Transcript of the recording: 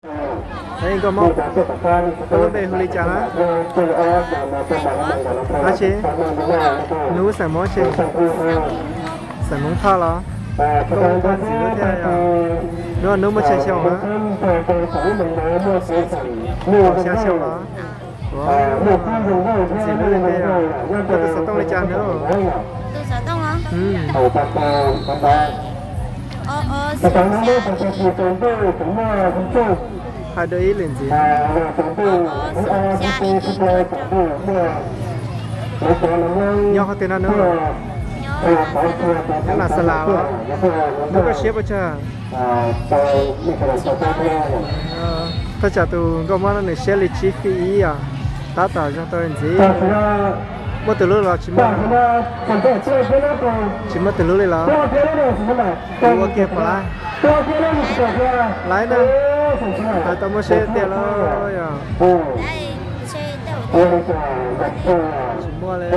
Nkauj Hmoob, koj lub npe hu li cas na? Ab tsi, nub xeem Hmoob tsi? Xeem Hmoob Thoj los? Koj muaj ntxim hlub thiab yog? Nub nub muaj tsawg xyoo na? Kaum xya xyoo los? Ntxim hlub li thiab yog? Koj tus xov tooj li cas nub? Hais dua ib lwm ntxiv. Nyob qhov twg no nub? Nyob Las Xas Las los? Nub koj siab puas tsawg? Thaj tsam tus nkauj Hmoob no nws siab li tsib feet ib os. Tab tom zoo tau ntxiv. Muaj tus hlub los tsis muaj? Tsis muaj tus hlub li los? Ua kiag pom lawm. Lawv na, hais tau muaj siab tiag los yog? Tsis muaj li.